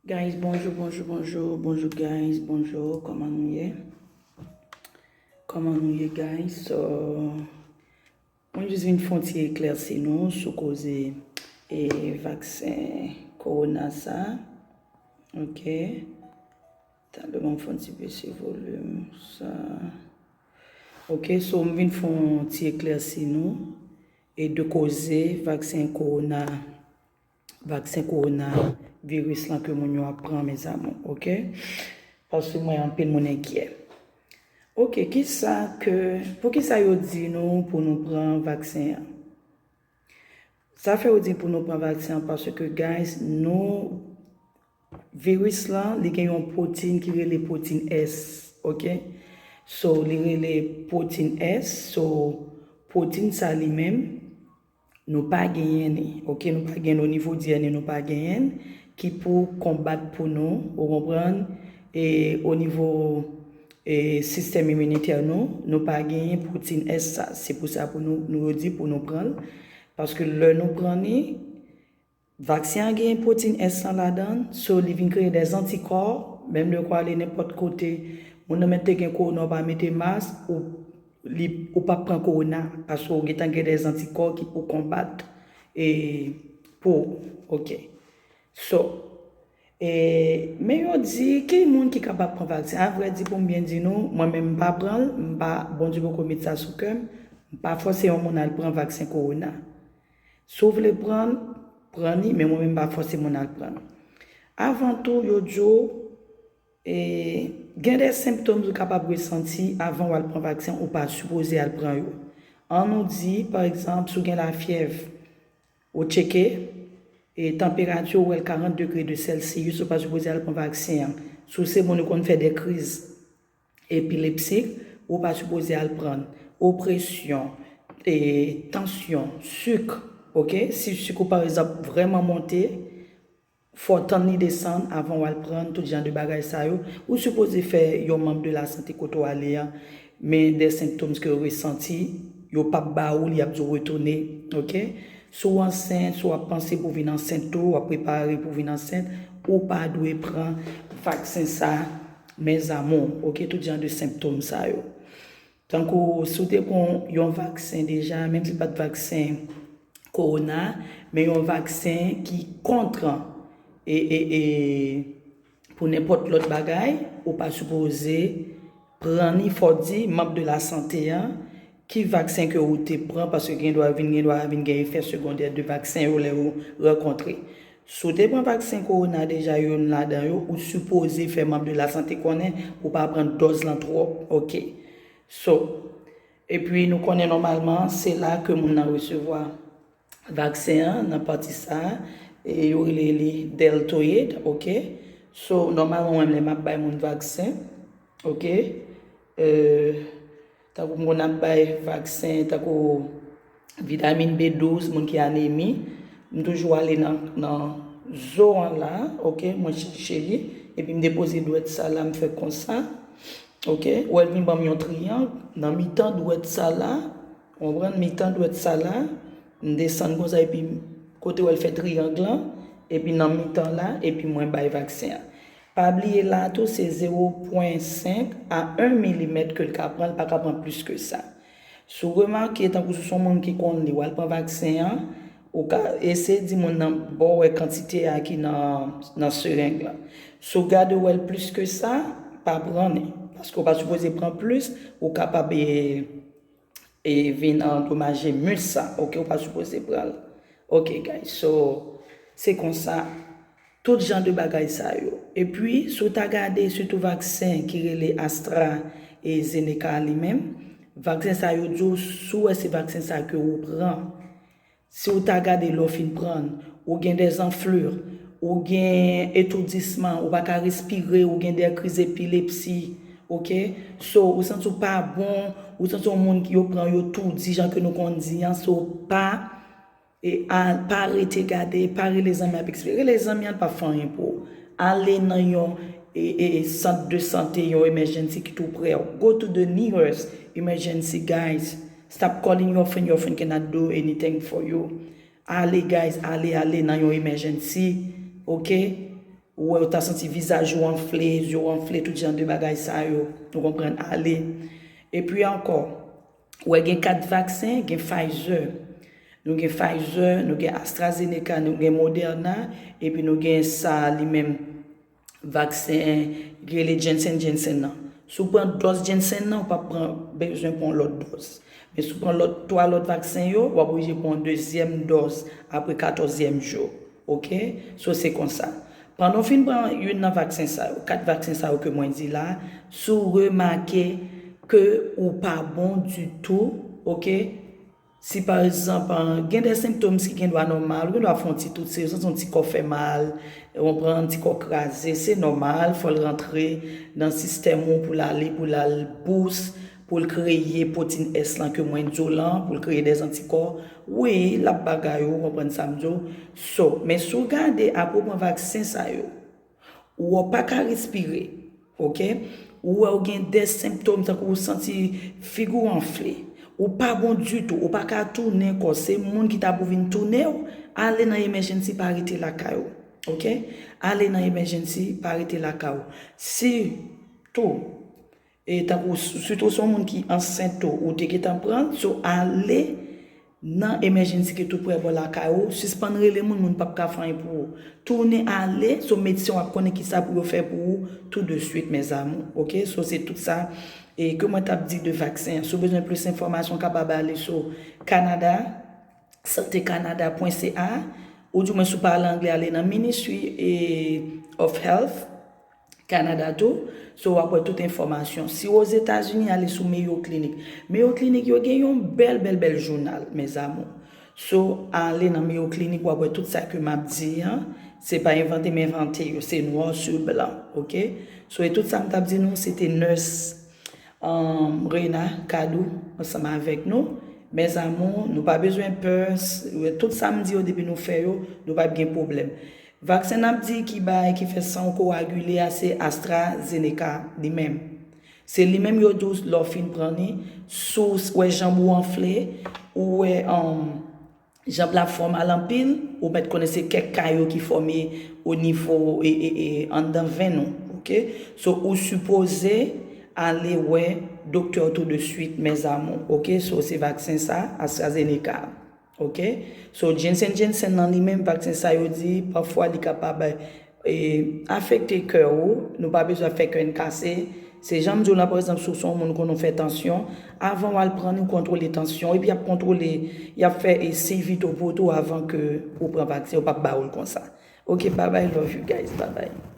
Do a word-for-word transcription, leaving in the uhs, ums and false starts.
Guys, bonjou, bonjou, bonjou, bonjou, guys, bonjou, kòman nou ye? Kòman nou ye, guys? So, mwen jis vin fè yon ti eklèsi nou sou koze e vaksen kowona sa. Ok. Talè mwen fè yon ti bese volim sa. Ok, so m vin fè yon ti eklèsi nou e de koze vaksen kowona, vaksen kowona viris lan ke moun yo ap pran, mes amours, ok? Paske mwen anpil moun enkyè. Ok, kisa ke, poukisa yo di nou pou nou pran vaksen an? Sa fè yo di pou nou pran vaksen an paske, guys, nou, viris lan, li gen yon pwotin ki rele pwotin S, ok? So, li rele pwotin S, so, pwotin sa li menm, nou pa genyen li, ok? Nou pa genyen o nivo di R N A, nou pa genyen ki pou konbat pou nou, ou konprann? E o nivo e sistèm iminitè nou, nou pa genyen pwotin S sa. Se pou sa pou nou, nou yo di pou nou pran l, paske lè nou pran li, vaksen an gen pwotin S lan ladan l, so li vin kreye dè zantikò, menm lè w ale nenpòt kote, moun nan mèt te gen kowona, w pa mete mas, ou, li, ou p ap pran kowona, paske w gentan gen dè zantikò ki pou konbat e pou, ok. So, e, men yo di, ki moun ki kapab pran vaksen? A vrè di, pou m byen di nou, mwen menm m pa pran l, m pa, Bondye poko met sa sou kè m, m pa fòse yon moun al pran vaksen kowona. Si w vle pran l, pran li, men mwen menm m pa fòse moun al pran l. Avan tou, yo di w, e, gen de senptòm ou kapab resanti avan w al pran vaksen, ou pa sipoze al pran yo. Ann nou di, pa egzanp, si w gen lafyèv, ou tcheke, e, tanperati w, ou wè l karant degre de Celsius, ou pa sipoze al pran vaksen an. Si w se moun ki konn fè de kriz epileptik, ou pa sipoze al pran l. Opresyon, e, tansyon, sik, ok? Si sik ou, pa egzanp, vrèman monte, fò w tann li desann avan w al pran tout jan de bagay sa yo. Ou sipoze fè yon manm de lasante kote w ale a, men de senptòm ke w resanti, yo p ap ba ou li, y ap di w retounen, ok? Si w ansent, si w ap panse pou vin ansent tou, w ap prepare pou vin ansent, ou pa dwe pran vaksen sa, mes amours, ok? Tout jan de senptòm sa yo. Tankou si w te pran yon vaksen deja, menm si l pa t vaksen kowona, men yon vaksen ki kont, e, e, e, pou nenpòt lòt bagay, ou pa sipoze pran li, fò w di manm de lasante an, ki vaksen ke ou te pran, paske gen dwa vin, gen dwa vin gen efè segondè de vaksen yo lè yo rankontre. Si w te pran vaksen kowona deja, youn ladan yo, ou sipoze fè manm de lasante konnen pou w pa pran dòz lan twòp, ok. So, epi nou konnen nòmalman, se la ke moun nan resevwa vaksen an, nan pati sa, e yo rele li deltoid, ok. So, nòmalman, mwen, lè m ap bay moun vaksen, ok, e, tankou m konn ap bay vaksen, tankou vitamin B douz, moun ki anemi, m toujou ale nan, nan zo an la, ok, mwen chèche li, epi m depoze dwèt sa la, m fè konsa, ok, ou wè l vin ban m yon triyang, nan mitan dwèt sa la, ou konprann, mitan dwèt sa la, m desann konsa, epi kote w wè l fè triyang lan, epi nan mitan la, epi mwen bay vaksen an. Pa bliye la tou, se zewo pwen senk a en milimèt ke l ka pran, l pa ka pran plis ke sa. Si w remake, tankou si w se yon moun ki konn li, w al pran vaksen an, ou ka eseye di moun nan ba w wè kantite a ki nan, nan sereng lan. Si w gade w wè l plis ke sa, pa pran li. Paske w pa sipoze pran plis, ou kapab, e, e vin andomaje mis sa, ok, ou pa sipoze pran l. Ok, guys, so, se konsa, tout jan de bagay sa yo. Epi, si w ta gade, sitou vaksen ki rele Astra e Zeneca li menm, vaksen sa yo di w, si w wè se vaksen sa ke ou pran, si w ta gade lè w fin pran l, ou gen dè zanflur, ou gen etoudisman, ou pa ka respire, ou gen dè kriz epilepsi, ok? So, ou santi w pa bon, ou santi yon moun ki yo pran yo toudi, jan ke nou konn di an, so pa, e, a, pa rete gade, pa rele zanmi ap eksplike. Rele zanmi an, l p ap fè anyen pou ou. Ale nan yon, e, e, e, sant de sante, yon emergency ki tou prè w. Go to the nearest emergency, guys. Stop calling your friend, your friend cannot do anything for you. Ale, guys, ale, ale nan yon emergency, ok? Ou wè, ou ta santi vizaj ou anfle, zye w anfle, tout jan de bagay sa yo. Ou konprann? Ale. Epi ankò, ou wè, gen kat vaksen, gen Pfizer. Nou gen Pfizer, nou gen AstraZeneca, nou gen Moderna, epi nou gen sa li menm, vaksen ki rele Janssen Janssen nan. Si w pran dòz Janssen nan, ou p ap pran, bezwen pran lòt dòz. Men si w pran lòt, twa lòt vaksen yo, w ap oblije pran yon dezyèm dòz apre katòzyèm jou. Oke? So, se konsa. Pandan w fin pran youn nan vaksen sa yo, kat vaksen sa yo ke mwen di la, si w remake ke ou pa bon ditou, oke? Si pa egzanp, gen de senptom ki gen dwa nòmal, ou gen dwa fè yon ti tout, se yon ti kò fè mal, ou pran yon ti kò kraze, se nòmal, fò l rantre nan sistèm ou pou l ale, pou l al bous, pou l kreye pwotin S lan ke mwen di w lan, pou l kreye de antikò. Wi, l ap bagay ou, ou konprann sa m di w. So, men si w gade apre w pran vaksen sa yo, ou pa ka respire, oke? Ou wè ou gen de senptom tankou ou santi figi w anfle. Ou pa bon ditou, ou pa ka tounen kò. Se moun ki ta pou vin tounen w, ale nan emergency, pa rete lakay ou, oke? Ale nan emergency, pa rete lakay ou. Si tou, e tankou, sitou se yon moun ki ansent tou, ou te gentan pran l, so ale nan emergency ki tou prè bò lakay ou, sispann rele moun, moun p ap ka fè anyen pou ou. Tounen ale, so medsen w ap konnen ki sa pou yo fè pou ou tou de swit, mes amours. Oke? So, se tout sa, e ke mwen t ap di de vaksen an. Si w bezwen plis enfòmasyon, w kapab ale sou Kanada, sante kanada pwen C A, ou di mwen si w pale anglè, ale nan Ministry, e, of Health Canada tou. So, w ap wè tout enfòmasyon. Si w Ozetazini, ale sou Mayo Clinic. Mayo Clinic, yo gen yon bèl, bèl, bèl jounal, mes amours. So, ale nan Mayo Clinic, w ap wè tout sa ke m ap di an. Se pa envante m envante yo, se noir sur blanc, oke? So, e tout sa m t ap di nou, se te nurse, um, Rena Kadou ansanm avèk nou. Mes amours, nou pa bezwen pè, s-, tout sa m di yo, depi nou fè yo, nou p ap gen pwoblèm. Vaksen n ap di ki bay, ki fè san w koagile a, se AstraZeneca li menm. Se li menm yo di w lè w fin pran li, si w wè janb ou anfle, ou wè, um, janb la fè w mal anpil, ou mèt konnen se kèk kay yo ki fòme o nivo, e, e, e, anndan venn ou, oke? So, ou sipoze ale wè doktè w tou de swit, mes amours, oke? So, se vaksen sa, AstraZeneca. Oke? So, Janssen Janssen nan li menm, vaksen sa yo di, pafwa li kapab, e, afekte kè ou, nou pa bezwen fè kè n kase. Se jan m di w la, pa egzanp, si w se yon moun konnen w fè tansyon, avan w al pran li, w kontwole tansyon, epi y ap kontwole, y ap fè, e, swivi tou pou tou avan ke ou pran vaksen, yo p ap ba ou l konsa. Oke, bye bye, love you guys, bye bye.